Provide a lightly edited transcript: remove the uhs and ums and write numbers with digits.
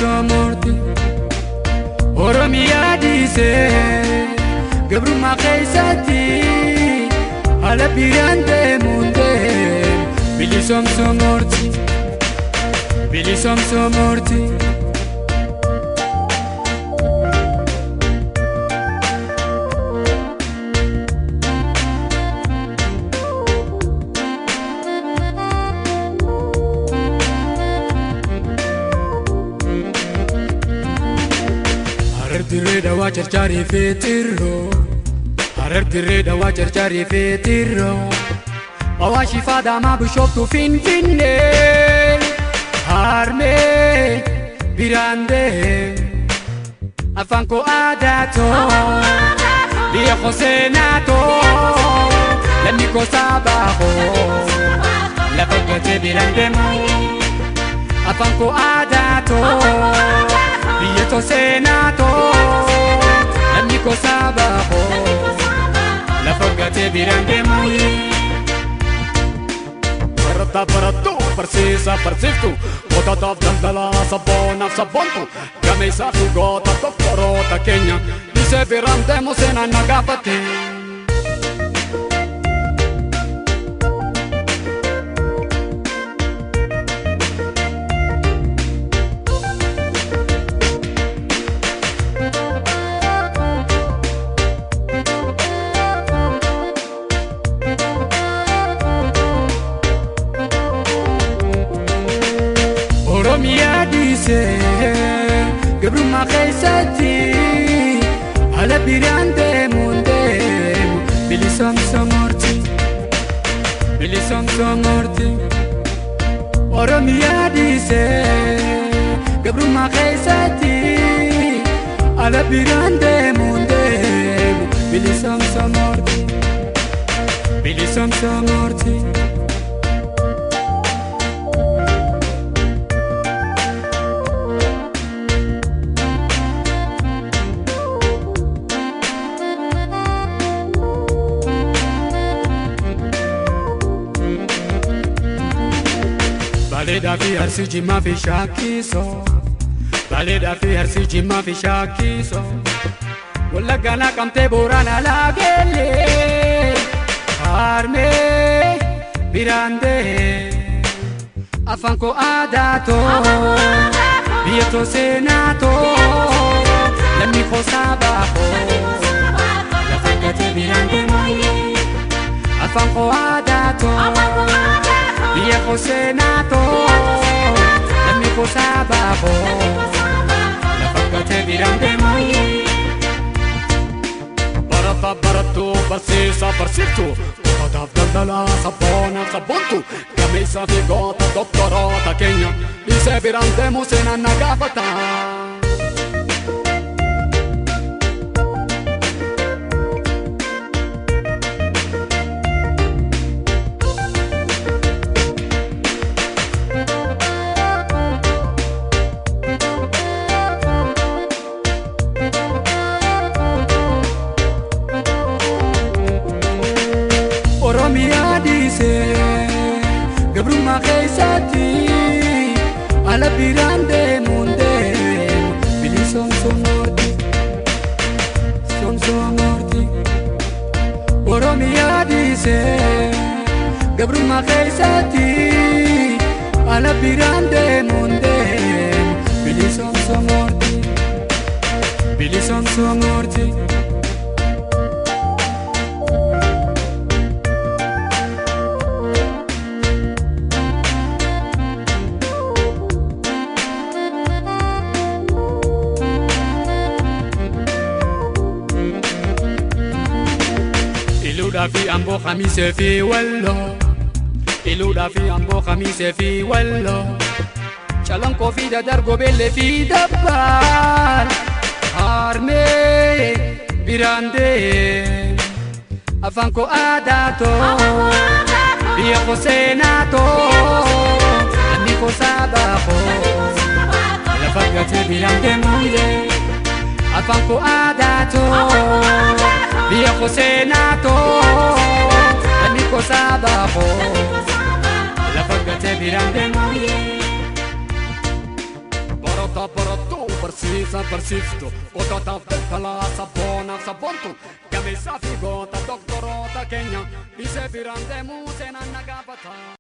bilisoomsomorti. Oromiyaa dhiisee gabrummaa keessatti haala biraan deemuun deemu bilisoomsomorti. Bilisoomsomorti. Harar dirree dawaa carcaarii fi tirroo. Harar dirree dawaa carcaarii fi tirroo. Awaashii Adaamaa Bishooftuu Finfinnee. Harmee biraan deemu. Afaan koo aadaa too. Biyya koo seenaa too. Lammi koo sabaa koo. Lafa gatee biraan deemu. Afaan koo aadaa too. Biyya too seenaa too. Lammi koo sabaa koo. Lafa gatee biraan deemu. Barataa barattuu barsiisaa barsiiftuu qotaataaf daldalaa sabboonaaf sabboontu gameessaa fi goota doktoroota keenya dhiisee biraan deemu seenaan na gaafate. Oromiyaa dhiisee gabrummaa keessatti haala biraan deemuun deemu bilisoomsomorti. Bilisoomsomorti. Oromiyaa dhiisee gabrummaa keessatti haala biraan deemuun deemu bilisoomsomorti. Bilisoomsomorti. Baaleedhaa fi Arsii Jimmaa fi Shaakisoo. Baaleedhaa fi Arsii Jimmaa fi Shaakisoo. Wallaggaa Naqamtee Booranaa Laageellee. Harmee biraan deemu. Afaan koo aadaa too. Biyya too seenaa too. Lammi koo sabaa koo. Lafa gatee biraan deemu. Afaan koo aadaa too. Biyya koo seenaa too. Lammi koo sabaa koo. Lafa gatee biraan deemu. Barataa barattuu barsiisaa barsiiftuu qotaataaf daldalaa sabboonaaf sabboontu gameessaa fi goota doktoroota keenya dhiisee biraan deemu seenaan na gaafata. Oromiyaa dhiisee gabrummaa keessatti haala biraan deemuun deemu bilisoomsomorti. Soomsomorti. Oromiyaa dhiisee gabrummaa keessatti haala biraan deemuun deemu bilisoomsomorti. Bilisoomsomorti. Iluudhaa fi Amboo Kamisee fi Walloo. Iluudhaa fi Amboo Kamisee fi Walloo. Calanqoo fi Dadargoo Beellee fi Dabbaal. Harmee biraan deemu. Afaan koo aadaa too. Biyya koo seenaa too. Lammi koo sabaa koo. Lafa gatee biraan deemu. Afaan koo aadaa too. Biyya koo seenaa too. Lammi koo sabaa koo. Lafa gatee biraan deemu. Barataa barattuu. Barsiisa barsiiftu qototaaf daldalaa sabboonaaf sabboontu gameessaa fi goota doktoroota keenya dhiisee biraan deemuu seenaan na gaafata.